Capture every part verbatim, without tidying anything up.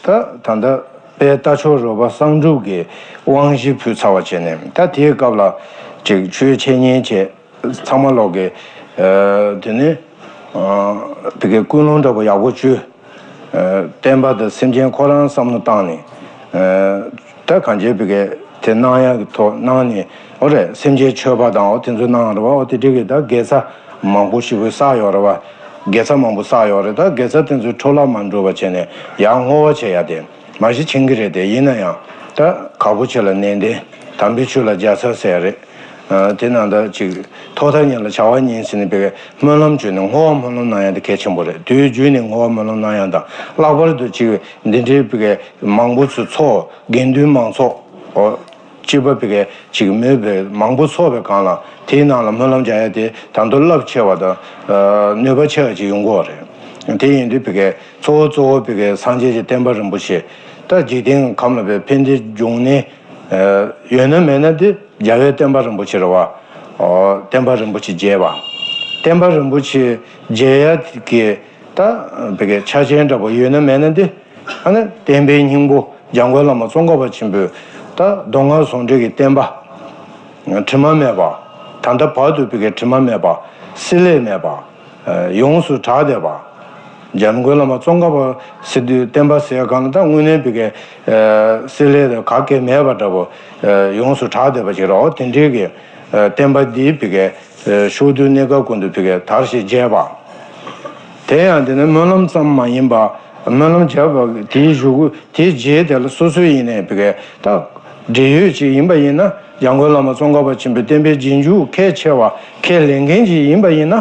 ད་ད་ལྟ་དཔལ་རྟ་མཆོག་རོལ་པ་བསམ་གྲུབ་ཀྱི་དབང་བཞི་ཕུལ་ཚར་བ་བྱས་ནས། ད་དེའི་སྐབས་ལ་ཅིག་ཆོས་འཆད་ཉན་བྱས། ཚང་མ་ལོག་གི་དེ་ནི་བི་ཀའི་ཀུན་སློང་འདྲ་པོ་ཡག་པོ་བཅོས། བསྟན་པ་དང་སེམས་ཅན་ཁོ་རང་བསམ་བློ་བཏང་ནས། ད་གང་ཅི་བི་ཀའི་དེ་གནང་ཡག་གི་ཐོག་གནང་ནས། འོ་རེད། སེམས་ཅན་མཆོད་པ་དང་འོ་དེ་ཚོ་གནང་རེད་བ། འོ་དེ་འགྲིག་གི། ད་དགེ་རྩ་མང་པོ་ཞིག་བསགས་ཡོད་རེད་བ། དགེ་རྩ་མང་པོ་བསགས་ཡོད་རེད། ད་དགེ་རྩ་དེ་ཚོའི་འཕྲོ་བརླག་མ་འགྲོ་བ་བྱས་ནས་ཡར་བསྔོ་བ་བྱེད་ཡ་དེ་མ་གཞི་ཕྱིན་གི་རེད། དེ་ཡིན་ན་ཡང་ད་གར་པོ་ཆེ་ལ་ནན་ཏན། དམ་པའི་ཆོས་ལ་རྒྱལ་ཚབ་ཟེར་ཡ་རེད། དེ་ནང་ད་ཅིག་ཐོག་མཐའ་གཉིས་ལ་བྱ་བ་གཉིས་ཟེར་ནས་བི་ཀའི་སྨོན་ལམ་བརྗོད་ནས་བསྔོ་བ་སྨོན་ལམ་གནང་ཡ་དེ་གལ་ཆེན་པོ་རེད། དུས་རྒྱུན་ནས་བསྔོ་བ་སྨོན་ལམ་གནང་ཡ་དང་། ལྷག་པར་དུ་ཅིག་འདི་འདྲའི་བི་ཀའི་མང་པོ་ཚོའི་ཚོགས། དགེ་འདུན་མང་ཚོགས། འོ། སྤྱི་པ་བི་ཀའི་ཅིག་མོས་པའི་མང་པོ་ཚོགས་པའི་སྒང་ལ་དེའི་ནང་ལ་སྨོན་ལམ་རྒྱག་ཡ་དེ་ད་དུང་རླབས་ཆེ་བ་དང་། ནུས་པ་ཆེ་བ་ཅིག་ཡོང་གི་ཡོད་རེད། དེ་ཡིན་དུས་བི་ཀའི་གཙོ་བོ་གཙོ་བོ་བི་ཀའི་སངས་རྒྱས་ཀྱི་བསྟན་པ་རིན་པོ་ཆེ། ད་འཇིག་རྟེན་ཁམས་ལ་བའི་ཕན་བདེ་འབྱུང་གནས། ཡོད་ན་མེད་ན་དེ་རྒྱལ་བའི་བསྟན་པ་རིན་པོ་ཆེ་རེད་བ། འོ། བསྟན་པ་རིན་པོ་ཆེ་རྒྱས་པ། བསྟན་པ་རིན་པོ་ཆེ་རྒྱས་ཡ་གི་ད་བི་ཀའི་ཆ་རྐྱེན་འདྲ་པོ་ཡོད་ན་མེད་ན་དེ། ཨ་ནི་བསྟན་པའི་སྙིང་པོ་འཇམ་མགོན་བླ་མ་ཙོང་ཁ་པ་ཆེན་པོས་ད་མདོ་སྔགས་ཟུང་འབྲེལ་གྱི་བསྟན་པ། དྲི་མ་མེད་པ། ད་ལྟ་བར་དུ་བི་ཀའི་དྲི་མ་མེད་པ། བསྲེ་ལྷད་མེད་པ། ཡོངས་སུ་གྲགས་བསྡད་པ། འཇམ་མགོན་བླ་མ་ཙོང་ཁ་པ་ཟེར་དུས། བསྟན་པ་ཟེར་གང་ལ་ད་དངོས་གནས་བི་ཀའི་བསྲེ་ལྷད་དང་ག་གེ་མེད་པ་འདྲ་པོ། ཡོངས་སུ་གྲགས་བསྡད་པ་ཅིག་རེད། འོ་དེ་འདྲའི་གི་བསྟན་པ་འདི་བི་ཀའི་ཕྱོགས་དུས་གནས་སྐབས་ཀུན་ཏུ་བི་ཀའི་དར་ཞིང་རྒྱས་པ། དེ་ཡང་དེ་ནི་སྨོན་ལམ་ཙམ་མ་ཡིན་པ། སྨོན་ལམ་བརྒྱབ་པ་དེའི་གཞུག་གུ་དེའི་རྗེས་དེ་ལ་སོ་སོའི་ཡིན་ནའི་བི་ཀའི་ད་འབྲེལ་ཡོད་ཅིག་ཡིན་པ་ཡིན་ན། འཇམ་མགོན་བླ་མ་ཙོང་ཁ་པ་ཆེན་པོའི་བསྟན་པའི་རྗེས་འཇུག་ཁས་འཆེ་བ། ཁས་ལེན་མཁན་ཅིག་ཡིན་པ་ཡིན་ན།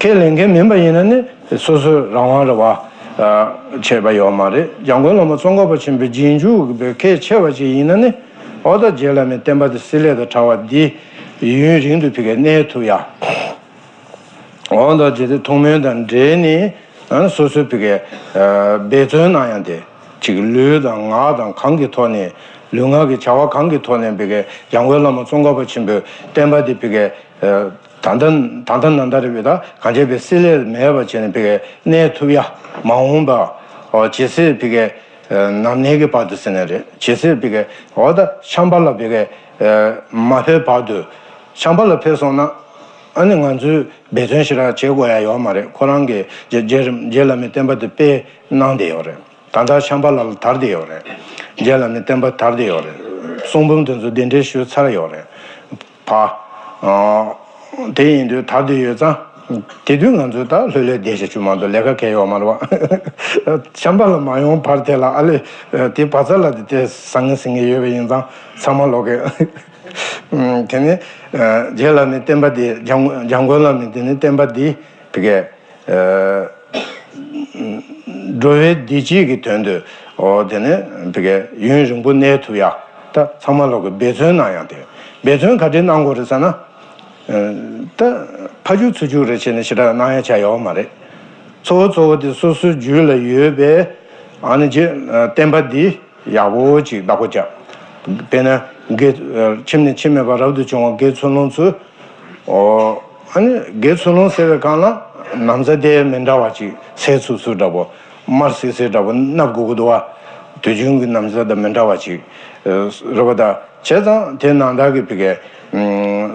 ཁས་ལེན་མཁན་མིན་པ་ཡིན་ན་ནི་སོ་སོའི་རང་དབང་རེད་བ། ཆད་པ་ཡོད་མ་རེད། འཇམ་མགོན་བླ་མ་ཙོང་ཁ་པ་ཆེན་པོའི་རྗེས་འཇུག་གི་ཁས་འཆེ་བ་ཅིག་ཡིན་ན་ནི། འོ་ད་རྗེ་བླ་མའི་བསྟན་པ་དེ་བསྲེ་ལྷད་དང་བྲལ་བ་འདི་ཡུན་རིང་དུ་བི་ཀའི་གནས་ཐུབ་ཡ། འོ་ད་རྗེ་དེ་ཐུགས་སྨོན་དང་འབྲེལ་ནས་སོ་སོའི་བི་ཀའི་འབད་བརྩོན་གནང་ཡ་དེ། ཅིག་ལུས་དང་ངག་དང་གང་གི་ཐོག་ནས། ལུས་ངག་གི་བྱ་བ་གང་གི་ཐོག་ནས་བི་ཀའི་འཇམ་མགོན་བླ་མ་ཙོང་ཁ་པ་ཆེན་པོའི་བསྟན་པ་འདི་བི་ཀའི་ད་ལྟ་ད་ལྟ་ན་ད་རེད་བི་ཀའི་ད་གང་བྱས་པའི་བསྲེ་ལྷད་མེད་པ་བྱས་ནས་བི་ཀའི་གནས་ཐུབ་ཡ། མ་འོངས་པ་འོ་ཇི་སྲིད་བི་ཀའི་ནམ་གནས་ཀྱི་བར་དུ་ཟེར་ནས་རེད། ཇི་སྲིད་བི་ཀའི་འོ་ད་ཤམྦྷ་ལ་བི་ཀའི་མ་ཕེབས་བར་དུ། ཤམྦྷ་ལ་ཕེབས་སོང་ན་ཨ་ནི་ང་ཚོས་འབད་བརྩོན་ཞེ་དྲག་བྱེད་དགོས་ཡ་ཡོད་མ་རེད། ཁོ་རང་གིས་རྗེ་རྗེ་རྗེ་བླ་མའི་བསྟན་པ་དེ་སྤེལ་གནང་བསྡད་ཡོད་རེད། ད་ལྟ་ཤམྦྷ་ལ་ལ་དར་བསྡད་ཡོད་རེད། རྗེ་བླ་མའི་བསྟན་པ་དར་བསྡད་ཡོད་རེད། གསུང་འབུམ་དེ་ཚོ་གདན་འདྲེན་ཞུས་ཚར་ཡོད་རེད། ཕ། དེ་ཡིན་དུས་དར་བསྡད་ཡོད་ཙང་། དེ་དུས་ང་ཚོས་ད་ལྷོད་ལྷོད་བསྡད་བྱ་རྒྱུ་མ་གཏོགས་ལས་ཀ་གང་ཡོད་མ་རེད་བ། ཤམྦྷ་ལ་མ་ཡོང་བར་དེ་ལ་ཨ་ལེ། དེ་བ་ཚ་ལ་དེ་དེ་ཟང་ངེ་ཟིང་ངེ་ཡོད་པ་ཡིན་ཙང་ཚང་མ་ལོག་གི། དེ་ནས་རྗེ་བླ་མའི་བསྟན་པ་དེ་འཇམ་འཇམ་མགོན་བླ་མའི་དེ་ནས་བསྟན་པ་འདི་བི་ཀའི་འགྲོ་བའི་བདེ་སྐྱིད་ཀྱི་དོན་དུ། འོ་དེ་ནས་བི་ཀའི་ཡུན་རིང་པོ་གནས་ཐུབ་ཡ། ད་ཚང་མ་ལོག་གི་འབད་བརྩོན་གནང་ཡ་དེ། འབད་བརྩོན་ག་འདྲས་གནང་དགོས་རེད་ཟེར་ན། ད་ཕར་རྒྱུག་ཚུར་རྒྱུག་རེ་བྱས་ནས་ཞེ་དྲག་གནང་ཡ་ཆ་ཡོད་མ་རེད། གཙོ་བོ་གཙོ་བོ་དེ་སོ་སོའི་རྒྱུད་ལ་ཡོད་པའི་ཨ་ནི་རྗེ་བསྟན་པ་འདི་ཡག་པོ་ཅིག་བདག་པོ་བྱ། དཔེར་ན་དགེ་ཁྱིམ་ནས་ཁྱིམ་མེད་པར་རབ་ཏུ་བྱུང་བ་དགེ་ཚུལ་སློང་ཚོས། ཨོ། ཨ་ནི་དགེ་ཚུལ་སློང་ཟེར་བའི་སྒང་ལ་ན་བཟའ་དེ་མི་འདྲ་བ་ཅིག་སེར་ཚུར་ཚུར་འདྲ་པོ། དམར་སིལ་སིལ་འདྲ་པོ་མནབ་དགོས་ཀྱི་འདུག་བ། དུས་རྒྱུན་གྱི་ན་བཟའ་དང་མི་འདྲ་བ་ཅིག་རེད་པ། ད་བྱས་ཙང་དེ་ནང་ལྟར་གྱི་བི་ཀའི་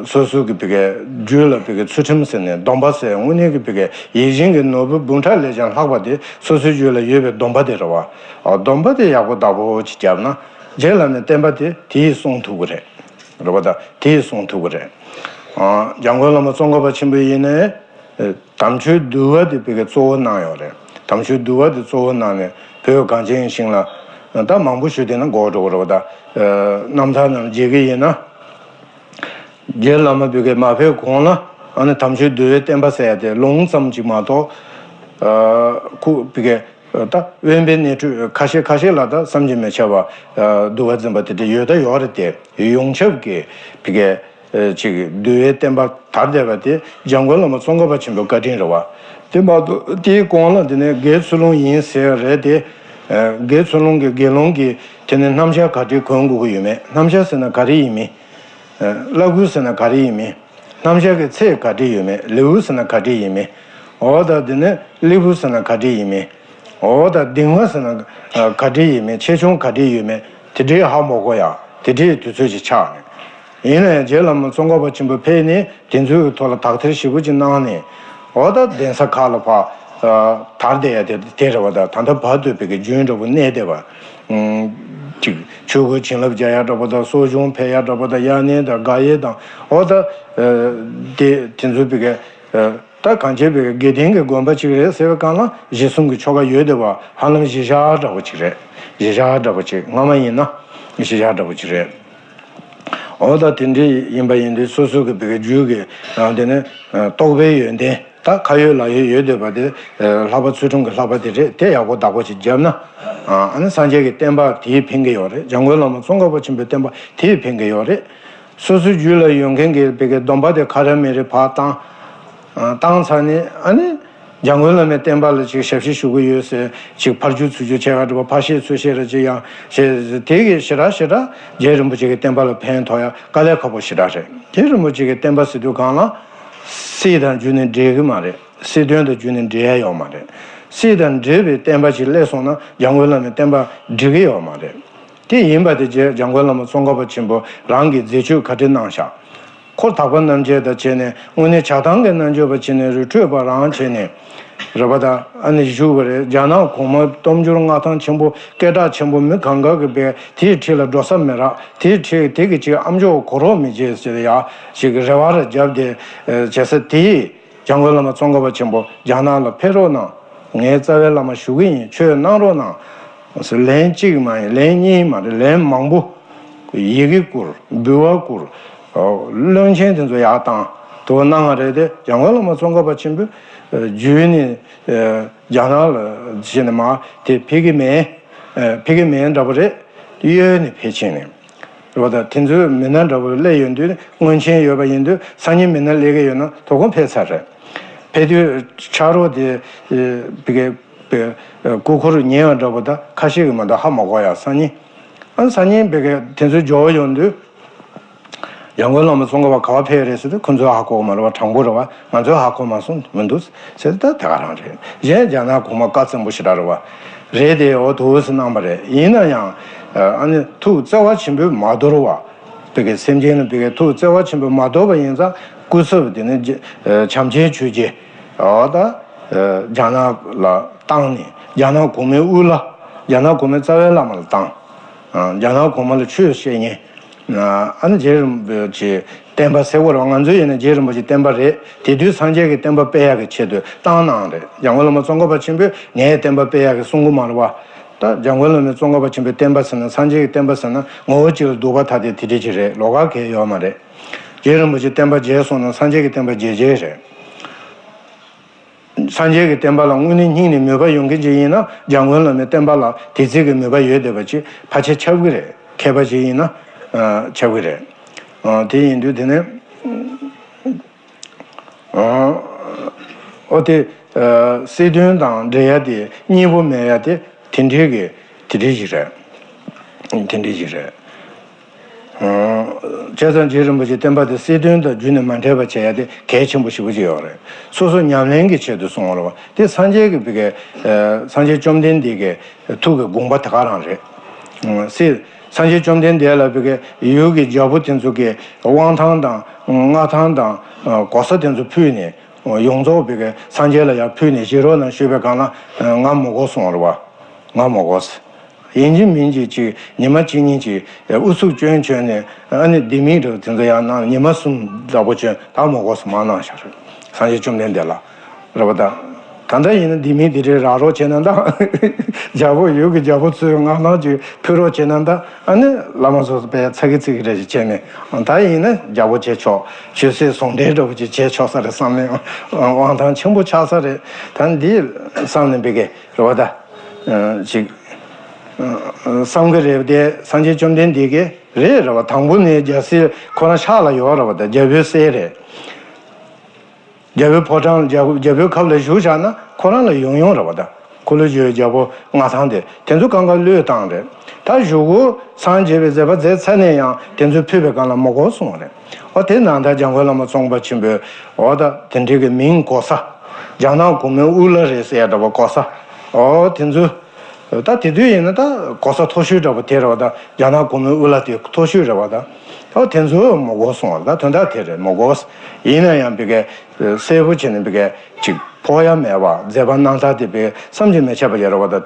སོ་སོ་གི་བི་ཀའི་རྒྱུད་ལ་བི་ཀའི་ཚུལ་ཁྲིམས་ཟེར་ནས་སྡོམ་པ་ཟེར། དངོས་གནས་ཀྱི་བི་ཀའི་ཡིད་བཞིན་གྱི་ནོར་བུ་འབུམ་ཕྲག་ལས་ཀྱང་ལྷག་པ་དེ་སོ་སོའི་རྒྱུད་ལ་ཡོད་པའི་སྡོམ་པ་དེ་རེད་བ། སྡོམ་པ་དེ་ཡག་པོ་བདག་པོ་ཅིག་བརྒྱབ་ན་རྗེ་བླ་མའི་བསྟན་པ་དེ་དེ་ཡིས་སྲུང་ཐུབ་ཀྱི་རེད། རེད་པ། ད་དེ་ཡིས་སྲུང་ཐུབ་ཀྱི་རེད། འཇམ་མགོན་བླ་མ་ཙོང་ཁ་པ་ཆེན་པོ་ཡིན་ནའི། དམ་ཆོས་འདུལ་བ་དེ་བི་ཀའི་གཙོ་བོ་གནང་ཡོད་རེད། དམ་ཆོས་འདུལ་བ་དེ་གཙོ་བོ་གནང་ནས་བོད་གངས་ཅན་ཞིང་ལ་ད་མང་པོ་ཞུས་བསྡད་ན་འགོར་འགྲོ་གི་རེད་པ། ད་རྣམ་ཐར་ནང་མཇལ་གྱི་ཡིན་ན། རྗེ་བླ་མ་བི་ཀའི་མ་ཕེབས་གོང་ལ་ཨ་ནི་དམ་ཆོས་འདུལ་བའི་བསྟན་པ་ཟེར་ཡ་དེ་ལུང་ཙམ་ཅིག་མ་གཏོགས། ཁུ་བི་ཀའི་ད་དབེན་པའི་གནས་ཁྲོད་ཁ་ཤས་ཁ་ཤས་ལ་ད་བསམ་གྱིས་མི་ཁྱབ་པ་འདུལ་བ་འཛིན་པ་དེ་འདྲ་ཡོད་ད་ཡོད་རེད་དེ། ཡོངས་ཁྱབ་ཀྱི་བི་ཀའི་ཅིག་འདུལ་བའི་བསྟན་པ་དར་བསྡད་པ་དེ་འཇམ་མགོན་བླ་མ་ཙོང་ཁ་པ་ཆེན་པོའི་བཀའ་དྲིན་རེད་བ། དེ་མ་གཏོགས་དེའི་གོང་ལ་དེ་ནས་དགེ་ཚུལ་སློང་ཡིན་ཟེར་རེད་དེ། དགེ་ཚུལ་སློང་གི་དགེ་སློང་གི་དེ་ནས་སྣམ་སྦྱར་ག་འདྲས་གོན་དགོས་ཀྱི་ཡོད་མེད། སྣམ་སྦྱར་ཟེར་ན་ག་རེ་ཡིན་མིན། བླ་གོས་ཟེར་ན་ག་རེ་ཡིན་མིན། སྣམ་སྦྱར་གྱི་ཚད་ག་འདྲས་ཡོད་མེད། ལེའུ་ཟེར་ན་ག་འདྲས་ཡིན་མིན། འོ་ད་དེ་ནས་གླེགས་བམ་ཟེར་ན་ག་འདྲས་ཡིན་མིན། འོ་ད་གདིང་བ་ཟེར་ན་ག་འདྲ་ཡིན་མིན། ཆེ་ཆུང་ག་འདྲ་ཡོད་མེད་དེ་འདྲའི་ཧ་མ་གོ་ཡ། དེ་འདྲའི་དུས་ཚོད་ཅིག་ཆགས་ནས། ཡིན་ན་ཡང་རྗེ་བླ་མ་ཙོང་ཁ་པ་ཆེན་པོ་ཕེབས་ནས་དེ་ཚོའི་གི་ཐོག་ལ་དག་ཐེར་ཞེ་པོ་ཅིག་གནང་ནས། འོ་ད་གདན་ས་ཁག་ལ་ཕར་དར་བསྡད་ཡ་དེ་དེ་རེད་བ། ད་ད་ལྟ་བར་དུ་བོད་ཀྱི་རྒྱུན་འདྲ་པོ་གནས་བསྡད་པ། ཅིག་ཆོས་སྐུའི་བྱིན་རླབས་རྒྱག་ཡ་འདྲ་པོ་དང་། གསོ་སྦྱོང་ཕེབས་ཡ་འདྲ་པོ་དང་། དབྱར་གནས་དང་དགག་དབྱེ་དང་། འོ་ད་དེ་དེ་ཚོའི་བོད་ཀྱི་ད་གང་བྱས་པའི་དགེ་ལྡན་གྱི་དགོན་པ་ཅིག་རེད་ཟེར་བའི་སྒང་ལ་གཞི་གསུམ་གྱི་ཆོ་ག་ཡོད་བསྡད་པ་ཧ་ལམ་གཞི་བཞག་འདྲ་པོ་ཅིག་རེད། གཞི་བཞག་འདྲ་པོ་ཅིག་སྔ་མ་ཡིན་ན་གཞི་བཞག་འདྲ་པོ་ཅིག་རེད། འོ་ད་དེ་འདྲ་ཡིན་པ་ཡིན་དུས་སོ་སོ་གི་བོད་ཀྱི་རྒྱུད་ཀྱི་རང་དེ་ནི་རྟོགས་པའི་ཡོན་ཏན་ད་ཁ་ཡོད་ལག་ཡོད་ཡོད་བསྡད་པ་དེ། ལྷག་པ་ཚུལ་ཁྲིམས་ཀྱི་ལྷག་པ་དེ་རེད། དེ་ཡག་པོ་བདག་པོ་ཅིག་བརྒྱབ་ན། ཨ་ནི་སངས་རྒྱས་ཀྱི་བསྟན་པ་དེས་ཕན་གྱི་ཡོད་རེད། འཇམ་མགོན་བླ་མ་ཙོང་ཁ་པ་ཆེན་པོའི་བསྟན་པ་དེས་ཕན་གྱི་ཡོད་རེད། སོ་སོའི་རྒྱུད་ལ་ཡོད་མཁན་གྱི་བོད་ཀྱི་སྡོམ་པ་དེ་ཁ་ར་མེ་རེ་ཕར་བཏང་། བཏང་ཚར་ནས་ཨ་ནི་འཇམ་མགོན་བླ་མའི་བསྟན་པ་ལ་ཅིག་ཞབས་ཕྱི་ཞུ་གི་ཡོད་ཟེར་ཅིག་ཕར་རྒྱུག་ཚུར་རྒྱུག་བྱས་པ་འདྲ་པོ། ཕར་བཤད་ཚུར་བཤད་ར་ཅིག་ཡང་བྱས། དེ་གི་ཞེ་དྲག་ཞེ་དྲག་རྗེ་རིན་པོ་ཆེ་གི་བསྟན་པ་ལ་ཕན་ཐོགས་ཡ་དཀའ་ལས་ཁག་པོ་ཞེ་དྲག་རེད། རྗེ་རིན་པོ་ཆེ་གི་བསྟན་པ་ཟེར་དུས་སྒང་ལ་སྲིད་དང་རྒྱུ་ནི་འབྲེལ་གི་མ་རེད། སྲིད་དོན་དང་རྒྱུ་ནི་འབྲེལ་ཡ་ཡོད་མ་རེད། སྲིད་དང་འབྲེལ་བའི་བསྟན་པ་ཅིག་སླེབས་སོང་ན་འཇམ་མགོན་བླ་མའི་བསྟན་པ་འགྲིག་གི་ཡོད་མ་རེད། དེ་ཡིན་པ་དེ་རྗེ་འཇམ་མགོན་བླ་མ་ཙོང་ཁ་པ་ཆེན་པོ་རང་གི་མཛད་སྤྱོད་ག་འདྲ་གནང་ཤག་ཁོ་དག་པ་རྣམ་འབྱེད་དང་བྱས་ནས་དངོས་གནས་བྱ་བཏང་གི་རྣལ་འབྱོར་པ་བྱས་ནས་རི་ཁྲོད་པ་རང་བྱས་ནས་རེད་པ། ད་ཨ་ནི་བཞུགས་པ་རེད། རྒྱ་ནག་གོང་མ་སྟོབས་འབྱོར་མངའ་ཐང་ཆེན་པོ་སྐད་གྲགས་ཆེན་པོ་མི་གང་ག་གི་བས་དེའི་འཁྲིས་ལ་འགྲོ་ས་མི་རག་དེའི་འཁྲིས་དེ་གི་ཅིག་ཨ་མཆོག་གོ་རོགས་མི་བྱེད་ཟེར་ཡ་ཞིག་རེ་བ་ར་བརྒྱབ་སྟེ་བྱེད་ས་དེ། འཇམ་མགོན་བླ་མ་ཙོང་ཁ་པ་ཆེན་པོ་རྒྱ་ནག་ལ་ཕེབས་རོགས་གནང་། ངའི་རྩ་བའི་བླ་མ་ཞུ་གི་ཡིན། ཆོས་གནང་རོགས་གནང་། ལན་གཅིག་མ་ཡིན། ལན་གཉིས་མ་རེད། ལན་མང་པོ། ཡི་གེ་བསྐུར། འབུལ་བ་བསྐུར། བློན་ཆེན་དེ་ཚོ་ཡར་བཏང་དུ་གནང་བ་རེད་དེ། འཇམ་མགོན་བླ་མ་ཙོང་ཁ་པ་ཆེན་པོས་བརྒྱུད་ནས་རྒྱ་ནག་ལ་བྱས་ནས་མར་དེ་ཕེབས་ཀྱི་མེད། ཕེབས་ཀྱི་མེད་འདྲ་པོ་རེད། གཡོལ་ནས་ཕེབས་ཕྱིན་ནས། རེད་པ། ད་དེ་ཚོའི་མི་སྣ་འདྲ་པོ་སླེབས་ཡོང་དུས་མངོན་མཁྱེན་ཡོད་པ་ཡིན་དུས་སང་ཉིན་མི་སྣ་སླེབས་ཀྱི་ཡོད་ན་དོ་དགོང་ཕེབས་ཚར་རེད། ཕེབས་དུས་ཕྱག་རོགས་དེ་བི་གའི་སྐུ་འཁོར་ཉེ་བ་འདྲ་པོ་ད་ཁ་ཤས་ཀྱིས་མ་གཏོགས་ཧ་མ་གོ་ཡ། སང་ཉིན་ཨ་སང་ཉིན་བི་གའི་དེ་ཚོའི་འབྱོར་ཡོང་དུས་འཇམ་མགོན་བླ་མ་ཙོང་ཁ་པ་ག་པར་ཕེབས་རེད་ཟེར་དུས་ཁོ་ཚོས་ཧ་གོ་མ་རེད་པ། དྲང་པོ་རེད་པ། ང་ཚོས་ཧ་གོ་མ་སོང་མི་འདུག་ཟེར་ད་དེ་ག་རང་རེད། གཞན་རྒྱ་ནག་གོང་མ་བཀའ་བཙན་པོ་ཞེ་དྲག་རེད་པ། རེད་དེ་འོ་དུ་ཟེར་གནང་པ་རེད། ཡིན་ན་ཡང་ཨ་ནི་ཐུགས་བརྩེ་བ་ཆེན་པོས་མ་དོར་བ། བི་གའི་སེམས་ཅན་ལ་བི་གའི་ཐུགས་བརྩེ་བ་ཆེན་པོས་མ་དོར་བ་ཡིན་ཙང་སྐུ་ཚབ་དེ་ནི་བྱམས་ཆེན་ཆོས་རྗེ་འོ་ད་རྒྱ་ནག་ལ་བཏང་ནས་རྒྱ་ནག་གོང་མའི་དབུ་བླ། རྒྱ་ནག་གོང་མའི་རྩ་བའི་བླ་མ་ལ་བཏང་། རྒྱ་ནག་གོང་མ་ལ་ཆོས་བཤད་མཁན། ཨ་ནི་རྗེ་རིན་པོ་ཆེ་བསྟན་པ་ཟེར་བ་རེད། ང་ཚོའི་ཡིན་ན་རྗེ་རིན་པོ་ཆེ་བསྟན་པ་རེད། དེ་དུས་སངས་རྒྱས་ཀྱི་བསྟན་པ་སྤེལ་ཡག་གི་ཆེད་དུ་བཏང་གནང་རེད། འཇམ་མགོན་བླ་མ་ཙོང་ཁ་པ་ཆེན་པོས་ངའི་བསྟན་པ་སྤེལ་ཡག་གི་གསུང་གི་མ་རེད་པ། ད་འཇམ་མགོན་བླ་མ་ཙོང་ཁ་པ་ཆེན་པོའི་བསྟན་པ་ཟེར་ན་སངས་རྒྱས་ཀྱི་བསྟན་པ་ཟེར་ན་ངོ་བོ་གཅིག་ལ་གདུག་པ་དག་སྟེ་དེ་འདྲ་ཅིག་རེད། ལོགས་ཀ་གང་ཡང་ཡོད་མ་རེད། རྗེ་རིན་པོ་ཆེ་བསྟན་པ་རྒྱས་སོང་ན་སངས་རྒྱས་ཀྱི་བསྟན་པ་རྒྱས་རྒྱས་རེད། སངས་རྒྱས་ཀྱི་བསྟན་པ་ལ་དངོས་གནས་སྙིང་ནས་མོས་པ་ཡོད་མཁན་ཅིག་ཡིན་ན་འཇམ་མགོན་བླ་མའི་བསྟན་པ་ལ་དེ་ཙམ་གྱི་མོས་པ་ཡོད་བསྡད་པ་ཅིག་ཕལ་ཆེར་ཁྱབ་ཀྱི་རེད། མཁས་པ་ཅིག་ཡིན་ན་ཨ་ཁྱབ་ཀྱི་རེད། ཨ་དེ་ཡིན་དུས་དེ་ནས་ཨ་ཨོ་དེ་ཨ་སྲིད་དོན་དང་འབྲེལ་ཡ་དེ་གཉིས་པོ་མེད་ཡ་དེ་དེ་འདྲའི་གི་དེ་འདྲའི་ཞིག་རེད། དེ་འདྲའི་ཞིག་རེད། བྱས་ཙང་རྗེ་རིན་པོ་ཆེ་བསྟན་པ་དེ་སྲིད་དོན་དང་རྒྱུ་ནི་མ་འདྲེས་པ་བྱེད་ཡ་དེ་གལ་ཆེན་པོ་ཞེ་པོ་ཅིག་ཡོད་རེད། སོ་སོ་ཉམས་ལེན་གྱི་ཆེད་དུ་གསུངས་པ་རེད་པ། དེ་སངས་རྒྱས་ཀྱི་བི་གའི་སངས་རྒྱས་བཅོམ་ལྡན་འདས་ཀྱི་ཐུགས་ཀྱི་དགོངས་པ་དེ་ག་རང་རེད། སྲིད་སངས་རྒྱས་བཅོམ་ལྡན་འདས་ལ་བི་གའི་ཡུལ་གྱི་རྒྱལ་པོ་དེ་ཚོ་གིས་དབང་ཐང་དང་མངའ་ཐང་དང་གོ་ས་དེ་ཚོ་ཕུལ་ནས་ཡོངས་རྫོགས་བི་གའི་སངས་རྒྱས་ལ་ཡར་ཕུལ་ནས་བཞེས་རོགས་གནང་ཞུས་པའི་སྒང་ལ་ང་མི་དགོས་གསུངས་པ་རེད་པ། ང་མི་དགོས། ཡིན་གཅིག་མིན་གཅིག་ཅིག་ཉི་མ་གཅིག་གཉིས་ཅིག་ཨུ་ཚུགས་སྐྱོན་བྱས་ནས་ཨ་ནི་ལྡེ་མིག་འདྲ་བོ་དེ་ཚོ་ཡང་གནང་། ཉི་མ་གསུམ་ལྟ་བུ་བྱས་ད་མི་དགོས་སུ་མ་གནང་ཤག་རེད། སངས་རྒྱས་བཅོམ་ལྡན་འདས་ལ་རེད་པ། ད་ད་ལྟ་ཡིན་ན་ལྡེ་མིག་དེ་འདྲའི་རག་རོགས་བྱས་ན་ད་རྒྱལ་པོ་ཡུལ་གྱི་རྒྱལ་པོ་ཚོས་མངའ་ཐང་ཅིག་ཕུལ་རོགས་བྱས་ན་ད་ཨ་ནི་བླ་མ་སོ་སོ་དཔེ་ཚ་གི་ཚིག་གི་རེ་ཞིག་བྱས་ནས་ད་ཡིན་ན་རྒྱལ་པོ་བྱས་ཆོག་ཆོས་སྲིད་ཟུང་འབྲེལ་འདྲ་བོ་ཅིག་བྱས་ཆོག་ས་རེད་བསམ་ནས་དབང་ཐང་ཆེན་པོ་ཆགས་ས་རེད། ད་འདི་བསམ་ནས་འབད་གི་རེད་པ། ད་ཅིག་བསམ་གི་རེད་དེ། སངས་རྒྱས་བཅོམ་ལྡན་འདས་ཀྱིས་རེད་རེད་པ། དང་པོ་ནས་རྒྱལ་སྲིད་ཁོ་རང་ཕྱག་ལ་ཡོད་རེད་པ། ད་རྒྱལ་པོའི་སྲས་རེད། རྒྱལ་པོའི་ཕོ་བྲང་རྒྱལ་རྒྱལ་པོའི་ཁབ་ལ་བཞུགས་བཞག་ན་ཁོ་རང་ལ་ཡོང་ཡོང་རེད་པ། ད་འཁོར་ལོས་སྒྱུར་བའི་རྒྱལ་པོ་མངའ་ཐང་དེ་དེ་ཚོ་གང་ག་བློས་བཏང་རེད། ད་གཞུག་གུ་སངས་རྒྱས་པའི་མཛད་པ་མཛད་ཚར་ནས་ཡང་དེ་ཚོ་ཕུལ་བའི་སྒང་ལ་མི་དགོས་གསུངས་པ་རེད། འོ་དེ་ནང་ད་འཇམ་མགོན་བླ་མ་ཙོང་ཁ་པ་ཆེན་པོས་འོ་ད་དེ་འདྲའི་གི་མིང་གོ་ས། རྒྱ་ནག་གོང་མའི་དབུ་བླ་རེད་ཟེར་ཡ་འདྲ་པོ་གོ་ས། ཨོ་དེ་ཚོ་ད་དེ་དུས་ཡིན་ན་ད་གོ་ས་མཐོ་ཤོས་འདྲ་པོ་དེ་རེད་བ། ད་རྒྱ་ནག་གོང་མའི་དབུ་བླ་དེ་མཐོ་ཤོས་རེད་བ། ད་ཨོ་དེ་ཚོ་མི་དགོས་སོང་བ། ད་དོན་དག་དེ་རེད། མི་དགོས། ཡིན་ན་ཡང་བི་གའི་གསལ་པོ་བྱས་ནས་བི་གའི་ཅིག་ཕོག་ཡ་མེད་པ། མཛད་པ་རྣམ་ཐར་དེ་བི་གའི་བསམ་གྱིས་མི་ཁྱབ་པ་ཡོད་རེད་བ། ད་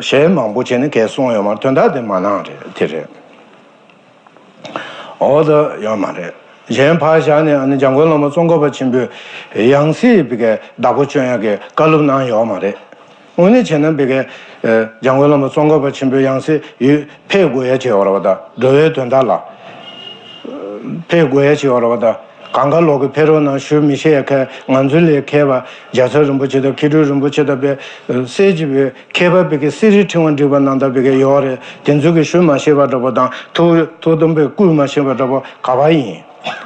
གཞས་མང་པོ་བྱས་ནས་གས་གསུངས་ཡོད་མ་རེད། དོན་དག་དེ་མ་གནང་རེད། དེ་རེད། འོ་ད་ཡོད་མ་རེད། གཞན་ཕར་བཞག་ནས་ཨ་ནི་འཇམ་མགོན་བླ་མ་ཙོང་ཁ་པ་ཆེན་པོས་ཡང་སྲིད་བི་གའི་བདག་པོ་སྐྱོན་ཡག་གི་བཀའ་སློབ་གནང་ཡོད་མ་རེད། དངོས་གནས་བྱས་ན་བི་གའི་འཇམ་མགོན་བླ་མ་ཙོང་ཁ་པ་ཆེན་པོས་ཡང་སྲིད་ཡུལ་ཕེབས་དགོས་ཡ་བྱས་ཡོད་རེད་བ། ད་འགྲོ་བའི་དོན་དག་ལ་ཕེབས་དགོས་ཡ་བྱས་ཡོད་རེད་བ། ད་གངས་དཀར་ལོག་གི་ཕེབས་རོགས་གནང་ཞུ་མི་ཤེས་ཡ་མཁན། ང་ཚོ་ལས་མཁས་པ་རྒྱལ་ཚབ་རིན་པོ་ཆེ་དང་མཁས་གྲུབ་རིན་པོ་ཆེ་དང་བི་གའི་སྲས་ཀྱི་བི་མཁས་པ་བི་གའི་གསེར་རིའི་ཕྲེང་བ་བསྒྲིགས་པ་རྣམས་དང་བི་གའི་ཡོད་རེད། དེ་ཚོ་གི་ཞུ་མ་ཤེས་པ་འདྲ་པོ་དང་། ཐུགས་ཐུགས་དམ་པས་བསྐུལ་མ་ཤེས་པ་འདྲ་པོ་ག་པར་ཡིན།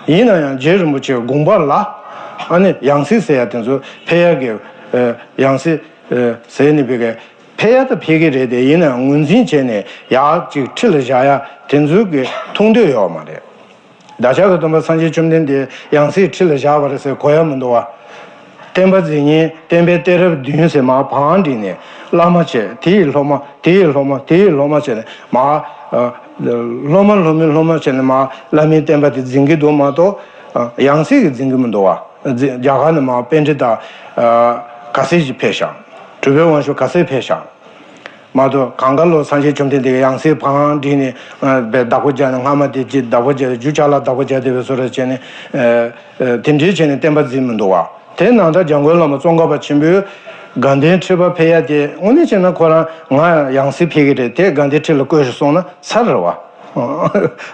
ཡིན་ན་ཡང་རྗེ་རིན་པོ་ཆེའི་དགོངས་པ་ལ་ཨ་ནི་ཡང་སྲིད་ཟེར་ཡ་དེ་ཚོ་ཕེབས་ཡ་གི་ཨ་ཡང་སྲིད་ཨ་ཟེར་ནས་བི་གའི་ཕེབས་ཡ་ད་ཕེབས་ཀྱི་རེད་དེ། ཡིན་ན་ཡང་ངོས་འཛིན་བྱས་ནས་ཡག་ཅིག་ཁྲི་ལ་བཞག་ཡ་དེ་ཚོ་གི་མཐོང་འདོད་ཡོད་མ་རེད། བདག་ཅག་གི་སྟོན་པ་སངས་རྒྱས་བཅོམ་ལྡན་འདས་ཡང་སྲིད་ཁྲི་ལ་བཞག་པ་རེད་ཟེར་གོ་ཡ་མི་འདུག་བ། བསྟན་པ་འཛིན་མཁན་བསྟན་པའི་གཏད་རབས་བདུན་ཟེར་མར་བང་བསྒྲིགས་ནས། བླ་མ་བྱས། དེ་ཡི་སློབ་མ། དེ་ཡི་སློབ་མ། དེ་ཡི་སློབ་མ་བྱས་ནས་མར་ཨ་སློབ་མ་སློབ་མའི་སློབ་མ་བྱས་ནས་མར་བླ་མའི་བསྟན་པ་དེ་འཛིན་གྱི་འདུག་མ་གཏོགས། ཨ་ཡང་སྲིད་ཀྱིས་འཛིན་གྱི་མི་འདུག་བ། འཛིན་རྒྱ་གར་ནས་མར་པཎྜི་ཏ་ཨ་ག་ཚད་ཅིག་ཕེབས་ཤག་གྲུབ་པའི་དབང་ཕྱུག་ག་ཚད་ཕེབས་ཤག་མ་གཏོགས་གངས་དཀར་ལོ་སངས་རྒྱས་བཅོམ་ལྡན་འདས་ཀྱིས་ཡང་སྲིད་བང་བསྒྲིགས་ནས་ཨ་བའི་བདག་པོ་རྒྱག་ནས། སྔ་མ་དེ་ཅིག་བདག་པོ་རྒྱག་རྒྱུ་ཅ་ལག་བདག་པོ་རྒྱག་བསྡད་པའི་བཟོ་འདྲ་བྱས་ནས། ཨ་ཨ་དེ་འདྲའི་བྱས་ནས་བསྟན་པ་འཛིན་མི་འདུག་བ། དེ་ནང་ལྟར་འཇམ་མགོན་བླ་མ་ཙོང་ཁ་པ་ཆེན་པོས་དགའ་ལྡན་ཁྲི་པ་ཕེབས་ཡ་དེ་དངོས་གནས་བྱས་ན་ཁོ་རང་ང་ཡང་སྲིད་ཕེབས་ཀྱི་རེད། དེ་དགའ་ལྡན་ཁྲི་ལ་བསྐོས་ཤིག་གསུངས་ན་ཚར་རེད་བ།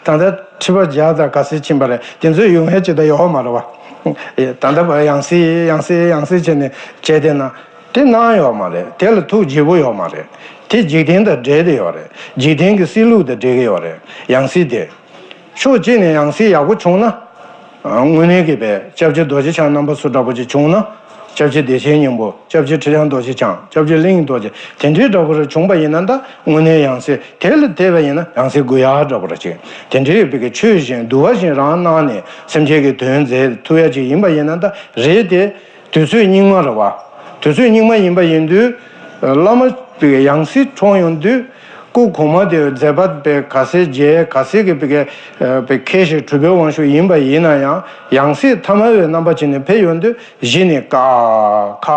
ད་ལྟ་ཁྲི་པ་བརྒྱ་དང་ག་ཚད་ཕྱིན་པ་རེད། དེ་ཚོ་ཡོང་ཡ་ཅིག་ད་ཡོད་མ་རེད་བ། ད་ལྟ་བར་ཡང་སྲིད་ཡང་སྲིད་ཡང་སྲིད་བྱས་ནས་བྱས་བསྡད་ན། དེ་གནང་ཡོད་མ་རེད། དེ་ལ་ཐུགས་དགྱེས་པོ་ཡོད་མ་རེད། དེ་འཇིག་རྟེན་དང་འབྲེལ་བསྡད་ཡོད་རེད། འཇིག་རྟེན་གྱི་སྲིད་ལུགས་དང་འབྲེལ་གྱི་ཡོད་རེད། ཡང་སྲིད་དེ། ཕྱོགས་གཅིག་ནས་ཡང་སྲིད་ཡག་པོ་བྱུང་ན། དངོས་གནས་ཀྱི་བའི་སྐྱབས་རྗེ་རྡོ་རྗེ་འཆང་རྣམ་པ་ཚོ་འདྲ་པོ་ཅིག་བྱུང་ན། སྐྱབས་རྗེ་བདེ་ཆེན་སྙིང་པོ། སྐྱབས་རྗེ་ཁྲི་བྱང་རྡོ་རྗེ་འཆང་། སྐྱབས་རྗེ་གླིང་རྡོ་རྗེ། དེ་འདྲའི་འདྲ་པོ་རེ་བྱུང་པ་ཡིན་ན། ད་དངོས་གནས་ཡང་སྲིད་དེ་ལ་བལྟས་པ་ཡིན་ན་ཡང་སྲིད་དགོས་ཡག་འདྲ་པོ་རེ་ཅིག་དེ་འདྲའི་བའི་གི་ཆོས་བཞིན་འདུལ་བ་བཞིན་རང་གནང་ནས་སེམས་ཅན་གྱི་དོན་མཛད་ཐུབ་ཡ་ཅིག་ཡིན་པ་ཡིན་ན། ད་རེད་དེ། དུས་ཚོད་སྙིགས་མ་རེད་བ། དུས་ཚོད་སྙིགས་མ་ཡིན་པ་ཡིན་དུས། བླ་མ་པའི་ཡང་སྲིད་འཁྲུངས་ཡོང་དུས། སྐུ་གོང་མ་དེ་མཛད་པ་པའི་ག་ཚད་རྒྱས། ག་ཚད་ཀྱི་པའི་གི་པའི་མཁས་ཤིང་གྲུབ་པའི་དབང་ཕྱུག་ཡིན་པ་ཡིན་ན་ཡང་། ཡང་སྲིད་ཐ་མལ་པའི་རྣམ་པ་ཅན་ནས་ཕེབས་ཡོང་དུས། གཞི་ནས་ཀ་ཁ་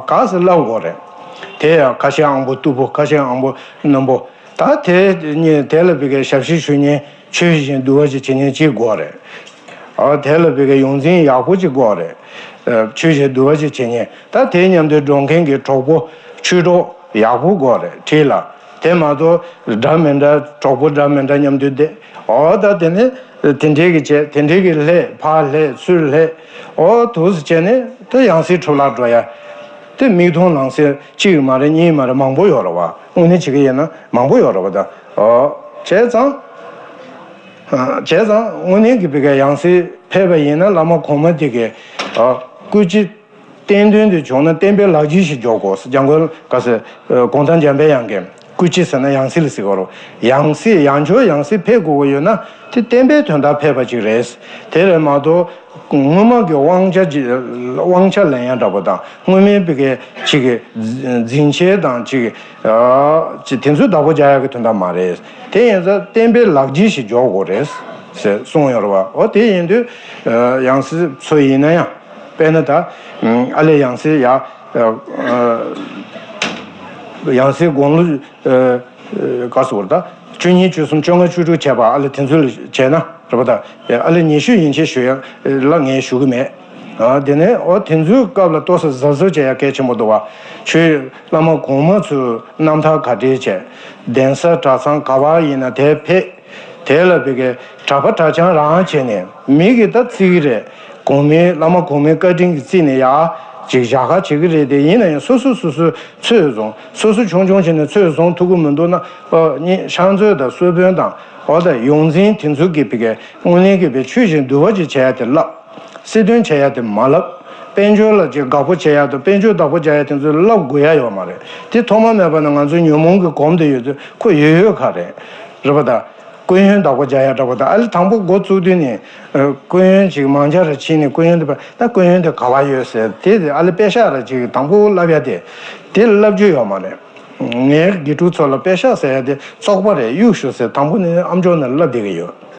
ཁ་ཟེར་བསླབ་དགོས་རེད། དེ་ཡང་ཁ་ཤས་དབང་པོ་རྟུལ་པོ། ཁ་ཤས་དབང་པོ་རྣོན་པོ། ད་དེ་ནས་དེ་ལ་བའི་གི་ཞབས་ཕྱི་ཞུ་མཁན། ཆོས་བཞིན་འདུལ་བ་ཅིག་བྱེད་མཁན་ཅིག་དགོས་རེད། ཨ་དེ་ལ་བའི་གི་ཡོངས་འཛིན་ཡག་པོ་ཅིག་དགོས་རེད། ཨ་ཆོས་བཞིན་འདུལ་བ་ཅིག་བྱེད་མཁན། ད་དེ་མཉམ་དུ་འགྲོ་མཁན་གྱི་གྲོགས་པོ་ཆོས་གྲོགས་ཡག་པོ་དགོས་རེད། ཁྲིད་ལ། དེ་མ་གཏོགས་འདྲ་མི་འདྲ། གྲོགས་པོ་འདྲ་མི་འདྲ་མཉམ་དུ་བསྡད། ཨོ་ད་དེ་ནས་དེ་འདྲའི་གི་བྱས། དེ་འདྲའི་གི་ལྷད་ཕར་ལྷད་ཚུར་ལྷད། ཨོ་འདུག་སེ་བྱས་ནས་དེ་ཡང་སྲིད་འཕྲོ་བརླག་འགྲོ་ཡ། དེ་མིག་མཐོང་ལག་ཟིན་གཅིག་མ་རེད། གཉིས་མ་རེད། མང་པོ་ཡོད་རེད་བ། དངོས་གནས་བྱེད་ཀྱི་ཡིན་ན་མང་པོ་ཡོད་རེད་བ། ད་ཨོ་བྱས་ཙང་། བྱས་ཙང་དངོས་གནས་ཀྱི་བི་གའི་ཡང་སྲིད་ཕེབས་པ་ཡིན་ན། བླ་མ་གོང་མ་དེ་གའི་ཨ་སྐུ་ཕྱི་བསྟན་དོན་དུ་བྱུང་ན། བསྟན་པའི་ལག་རྗེས་ཤིག་འཇོག་དགོས། འཇམ་མགོན་ག་ཟེར། གུང་ཐང་འཇམ་པའི་དབྱངས་ཀྱིས། སྐུ་ཕྱི་ཟེར་ན་ཡང་སྲིད་ལ་ཟེར་གོ་རོ། ཡང་སྲིད། ཡང་བསྐྱར་ཡང་སྲིད་ཕེབས་དགོས་ཀྱི་ཡོད་ན། དེ་བསྟན་པའི་དོན་དག་ཕེབས་པ་ཅིག་རེད། དེ་རེད་མ་གཏོགས། སྔོན་མ་གི་དབང་ཆ་ཅིག་དབང་ཆ་ལེན་ཡ་འདྲ་པོ་དང་། སྔོན་མའི་བི་གའི་ཅིག་གི་འཛིན་ཆས་དང་ཅིག་གི་ཨ་ཅིག་དེ་ཚོ་བདག་པོ་རྒྱག་ཡ་གི་དོན་དག་མ་རེད། དེ་ཡིན་ཙང་བསྟན་པའི་ལག་རྗེས་ཤིག་འཇོག་དགོས་རེད་ཟེར་གསུངས་ཡོད་རེད་བ། འོ་དེ་ཡིན་དུས་ཡང་སྲིད་ཚོ་ཡིན་ན་ཡང་། དཔེར་ན་ད་ཨ་ལས་ཡང་སྲིད་ཡ། ཡང་སྲིད་དགུང་ལོ། ཨ་ག་ཟེར་བ་ད། བཅུ་གཉིས་བཅུ་གསུམ་བཅོ་ལྔ་བཅུ་དྲུག་བྱས་པ། ཨ་ལས་དེ་ཚོ་ལ་བྱས་ན་རེད་པ། ད་ཨ་ལས་ཉི་ཤུ་ཡན་ཆད་ཞུ་ཡ་ལ་ངས་ཞུ་གི་མེད། ཨ་དེ་ནས་འོ་དེ་ཚོའི་སྐབས་ལ་ཏོག་ཙམ་གཟབ་གཟབ་བྱེད་ཡ་གལ་ཆེན་པོ་འདུག་བ། ཆོས་བླ་མ་གོང་མ་ཚོའི་རྣམ་ཐར་ག་འདྲས་བྱས། གདན་ས་གྲྭ་ཚང་ག་པར་ཡིན་ན་དེར་ཕེབས། དེ་ལ་བི་གའི་གྲྭ་པ་གྲྭ་རྐྱང་རང་བྱས་ནས། མི་གིས་ད་བརྩི་གི་རེད། གོང་མའི་བླ་མ་གོང་མའི་བཀའ་དྲིན་གྱིས་བརྩིས་ནས་ཡ་ཅིག་བཞག་ག་བྱེད་ཀྱི་རེད་དེ། ཡིན་ན་ཡང་སོ་སོ་སོ་སོའི་ཚོད་བཟུང་། སོ་སོ་ཆུང་ཆུང་བྱས་ནས་ཚོད་བཟུང་ཐུབ་ཀྱི་མི་འདུག་ན། ཨ་ནི་ཕྱག་མཛོད་དང་གསོལ་དཔོན་དང་། འོ་ད་ཡོངས་འཛིན་དེ་ཚོ་གིས་བི་གའི་དངོས་གནས་ཀྱི་བའི་ཆོས་བཞིན་འདུལ་བ་ཅིག་བྱས་ཏེ་བསླབ། སྲིད་དོན་བྱེད་ཡ་དེ་མ་བསླབ། དཔལ་འབྱོར་ལ་ཅིག་དགའ་པོ་བྱེད་ཡ་དང་། དཔལ་འབྱོར་བདག་པོ་རྒྱག་ཡ་དེ་ཚོ་བསླབ་དགོས་ཡ་ཡོད་མ་རེད། དེ་ཐོག་མ་མེད་པ་ནས་ང་ཚོ་ཉོན་མོངས་ཀྱིས་གོམས་བསྡད་ཡོད་དུས་ཁོ་ཡོད་ཡོད་ཁ་རེད། རེད་པ། ད་ སྐུ་ཡོན་བདག་པོ་རྒྱག་ཡ་འདྲ་པོ་དང་། ཨ་ལེ་དང་པོ་འགོ་བཙུགས་དུས་ནས་སྐུ་ཡོན་ཅིག་མང་ཇ་ར་ཕྱིན་ནས་སྐུ་ཡོན་དེ་ད་སྐུ་ཡོན་དེ་ག་བ་ཡོད་ཟེར་དེ། ཨ་ལེ་པེ་ཤག་ར་ཅིག་དང་པོ་བསླབ་ཡ་དེ་དེ་བསླབ་རྒྱུ་ཡོད་མ་རེད། ངའི་དགེ་ཕྲུག་ཚོ་ལ་པེ་ཤག་ཟེར་ཡ་དེ་བཙོག་པ་རེད། གཡུག་ཞོག་ཟེར་དང་པོ་ནས་ཨམ་ཅོག་ནས་བསླབ་བསྡད་ཀྱི་ཡོད།